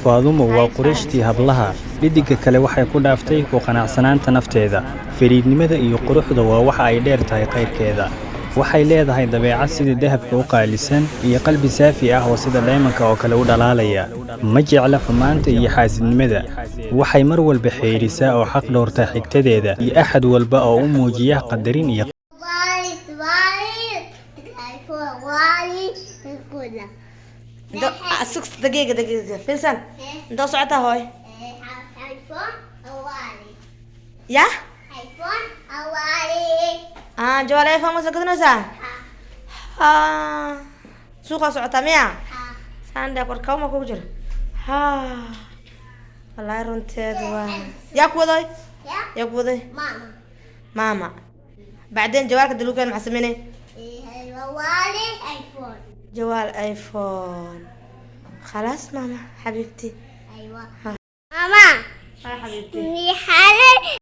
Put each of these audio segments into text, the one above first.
Faadumo waa Qurayshtii hablaha. Dhiddigga kale waxay ku dhaaftay ku qanacsanaanta nafteeda. Fariidnimada iyo quruxda waa waxa ay dheer tahay qayrkeeda. Waxay leedahay dabeecad sida dahabka u qaalisan iyo qalbi saafi ah oo sida dhaymanka oo kale u dhalaalaya. Ma jecla xumaanta iyo xaasidnimada. Waxay mar walba xeerisaa oo xaq dhowrtaa xigtadeeda iyo axad walba oo u muujiya qadarin iyo دقيقة دقيقة فيلسان، انت socotaa hooy ya jawaal iPhone ma soo gadanaysaa? Suuqaa socotaa miya? Sande warkaba ma kugu jira? Ha, wallaahi runteed waa yaa ku waday, yaa ku waday maama. Bacdeen jawaalka daluukan maxaa sameynay? Jawaal iPhone. خلاص ماما حبيبتي. ماما. هاي حبيبتي. هاي.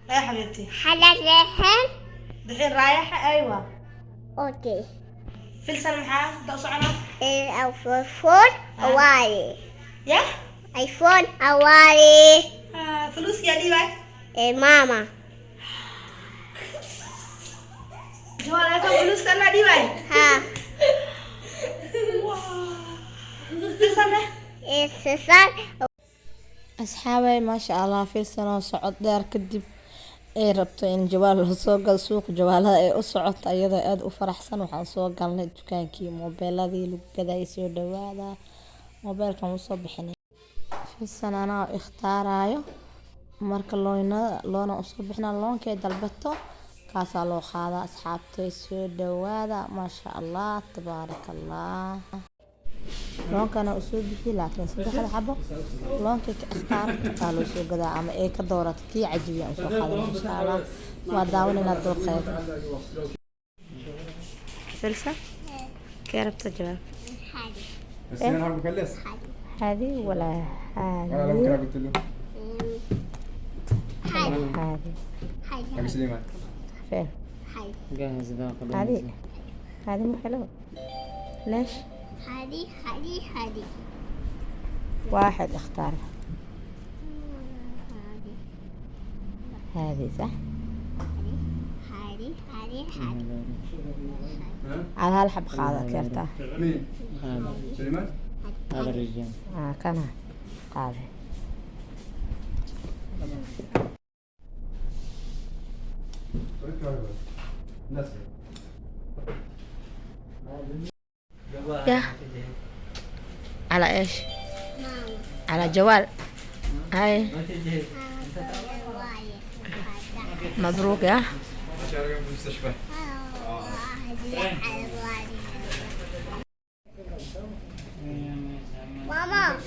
هاي حبيبتي. حلا الحين. دحين رايحة، ايوه. okay. فلسن maxaa inta u soconaa? iPhone awali. Ya. iPhone awali. فلوس yaa dhiibay? ماما. Jawaal iPhone فلوس anaa dhiibay? ها. Filsan eh. Filsan. Asxaabay, maasha Allah, Filsan oo socod dheer kadib ay rabto in jawaal loo soo galo, suuq jawaalada ay u socoto iyadoo aada u faraxsan. Waxaan soo galnay dukaankii moobeeladii lagu gadayay. Soo dhawaada, moobeelkan usoo bixinay Filsan anaa ikhtaarayo. Marka loona loona usoo bixina, loonkay dalbato kaasaa loo qaadaa. Asxaabtay, soo dhawaada, maasha Allah, tabaaraka Allah. Loonkana usoo bixiy, laakiin saddexda xabo loonkay ka ikhtaarata aa loo soo gadaa ama ay ka doorato kii cajibiya usoo qaadan. Insha Allah waa daawanayna dooqeeda. Filsan, kee rabta jawaab? بس انا هعمل مكلس. هذه ولا ولا هذه؟ ممكن قلت له. هذه. حق سليمان. فين؟ جاهز باقي. هذه، هذه مو حلوة، ليش؟ هذه هذه هذه. واحد اختار. هذه. هذه صح. هذه هذه هذه. على هالحب قاعدة كيرتا. مين؟ هذا. سليمان؟ هذا الرجال. آه، كان قاعدة. Ya, على ايش؟ على جوال. هاي مبروك يا. المستشفى. ماما.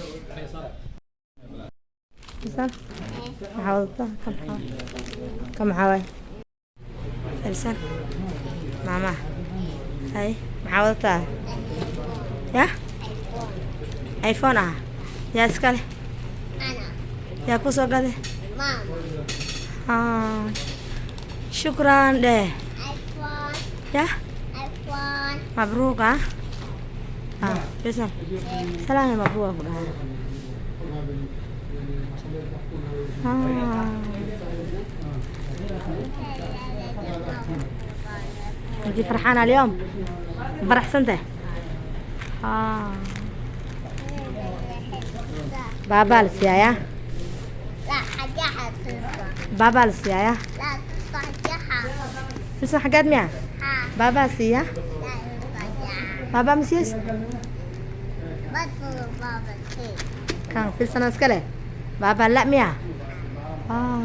فلسان maxaa wadataa? Ka maxaa, ka maxaa waay? Filsan, maama, hay, maxaa wadataa? Ya iPhone ah, yaa iska leh? أنا. Yaa ku soo gaday? ماما. Shukran dheh. iPhone. Ya. iPhone. Mabruuk. Ah, Filsan, salaam, mabruuk ku dhahaa. انت فرحانة اليوم؟ فرحسنته آه. بابا لسيايا. لا، حاجة تنفع. بابا لسيايا. لا تنفع. فلسن حقاد ميا. ها. بابا سيا. لا تنفع. بابا مسيس. بطل بابا سي. كان فلسن اسكله بابا لا ميا آه.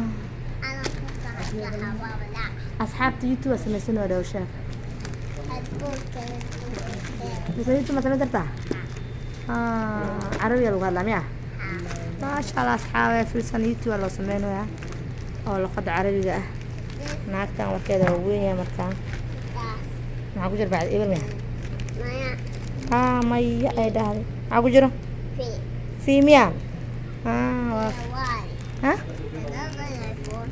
أنا كنت حاجة بابا لا. أصحاب يوتيوب سميسون ولا شاف. هتقول. مثلا يوتيوب ما سميت آه عربية لغة لا ميا. maasha Allah, asxaabe, Filsan YouTube loo sameynayaa oo luqada carabiga ah. Naagtan warkeeda waa weyn yahay. Markaan maxaa ku jira bacda ibel miya? Maya. Haa, maya ay dhahday. Maxaa ku jiro? في. Fii miya? Haa, waa. جوال. Ha. iPhone.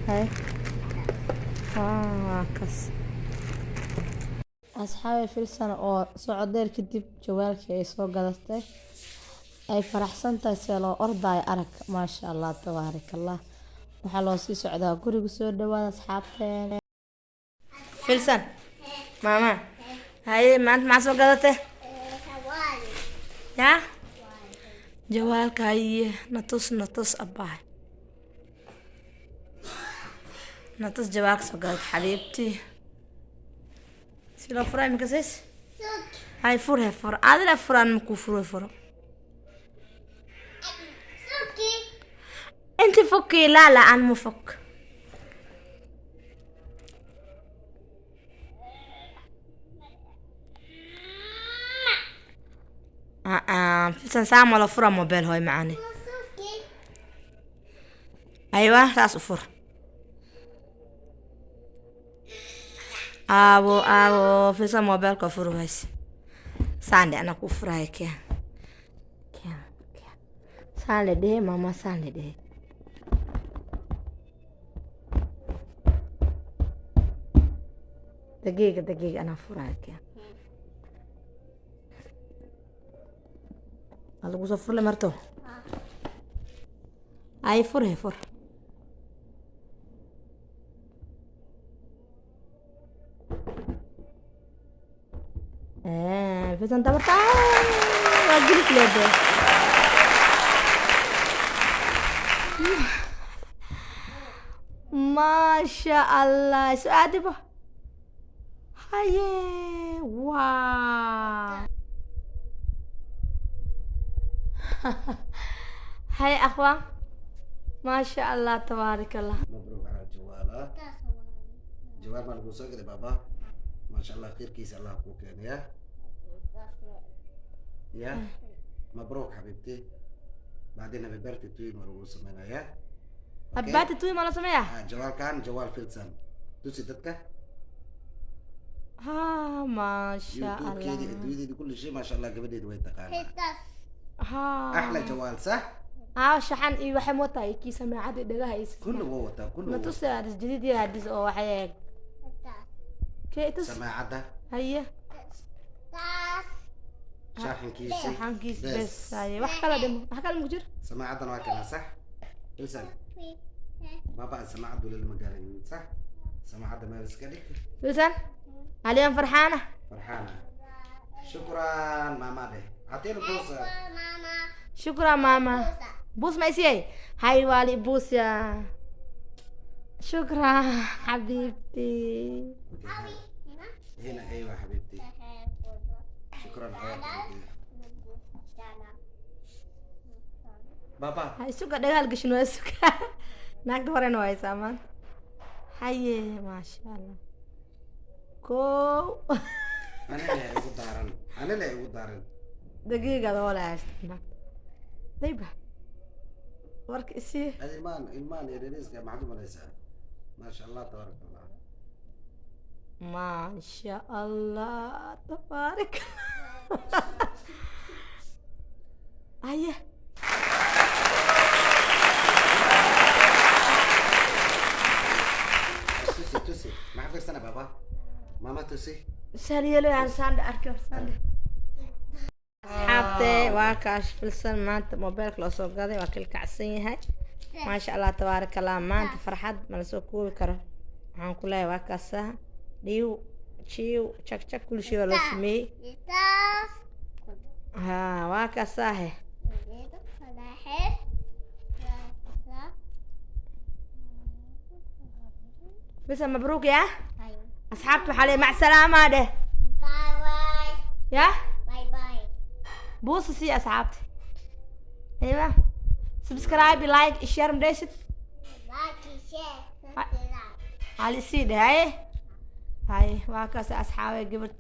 Hay, waa kas. Asxaabi, Filsan oo socod dheer kadib jawaalkii ay soo gadatay ay faraxsan tahay, see loo ordaayo arag. Maasha Allah, tabaarak Allah. Waxaa loo sii socdaa guriga. Soo dhawaada, asxaabteena. Filsan, maama, haye, maanta maxaa soo gadatay? Yaa jawaalka? Haye, natus, natus, abaay, natus jawaalka soo gadatay, xabiibtii. Si loo furaa imika sis? Hay, fur, he, fur adila, furaan makuu furo, furo. انت فكي. لا لا، انا مو فك. آه آه Filsan, saa ma loo furaa mobile? Hooy macaani. Aywa, saas u fur. Aawo, aawo, Filsan mobilka furi wayse. Saan dhe, anaa kuu furaya. Keen, keen, keen. Saan le dhehe, mama, saan le dhehe. Daqiiqa, daqiiqa, anaa furaya, keen. Waa lagu soo furle marto. Ay, fur, he, fur. Filsan tabarta waa gelis leede. Maasha Allah, isu aadibo. Haye, wow. Hay akhwaan, maasha Allah, tabaarak Allah. مبروك على الجوالات. جوال ما lagu soo gaday, baaba. Maasha Allah, khayrkiisa Allah kuu keenaya. Ya مبروك حبيبتي. بعدين happy birthday to you ma lagu sameynaya. Happy birthday to you ma la sameeyaa? Ah, jawaalkan jawaal Filsan, tusi dadka. Ha, maasha YouTube-keedi, Allah. Adduunyadeedi, kulli shay, maasha Allah, gabadheedi way taqaanaa. Ha. Axla jawaal, sax? Aa, shaxan iyo waxay mootaa iyo kii samaacada iyo dhagaha iyo kulli wuu wataa, kulli ma wuu tusi hadis jadiid iyo hadis oo waxay ahayd kee tus. Samaacadda. Haye. Shaaxinkiisi. Shaxankiis. Bes. Bes, haye, wax kala dhimo, wax kale maku jir. Samaacadan waa kana, sax, Filsan? ما بقى samaacaddu lama gaarin, sax? Samaacadda meel iska dhig. Filsan aliyan farxaana. فرحانة. شكرا ماما ده، اعطيله بوسة. Shukran maama. Buus ma isiyay? Hay, waali buus ya. Shukran, xabiibti. هنا، ايوه حبيبتي، شكرا حياتي بابا. Hay, suga, dhagaal gashin waa suga. Naagta horena waa haysaa maanta. Haye, maasha Allah, kow. انا اللي igu daaran، انا اللي igu daaran. Daqiiqada wala haysta naagta dayba warka isii. هذه ilmaan ilmaan yaryariiska maxaad u malaysaa? ما شاء الله، تبارك الله. Maasha Allah, tabaarak. Haye. Tusi, tusi, maxaa fiirsana, baba? Mama, tusi. Shaliyelo aan saandhe arki saandhe. Asxaabte, waa kaas Filsan maanta mobeelka loo soo gaday, waa kilkacsan yahay. Maasha Allah, tabaaraka Allah. Maanta farxad ma lasoo koobi karo. Waxaan ku leeyahay waa kaasaa dhiiw jiiw jag jag, kulli shay waa loo sameeyey. Ha, waa kaasaahe. Filsan, mabruuk ya. Asxaabta waxaa leeyahay mac salaama dheh. Ya buusa sii asxaabta. Aywa, subscribe, like, share madhaysid. Hali sii dheh. Haye, haye, waa kaas, asxaabe, gabarta.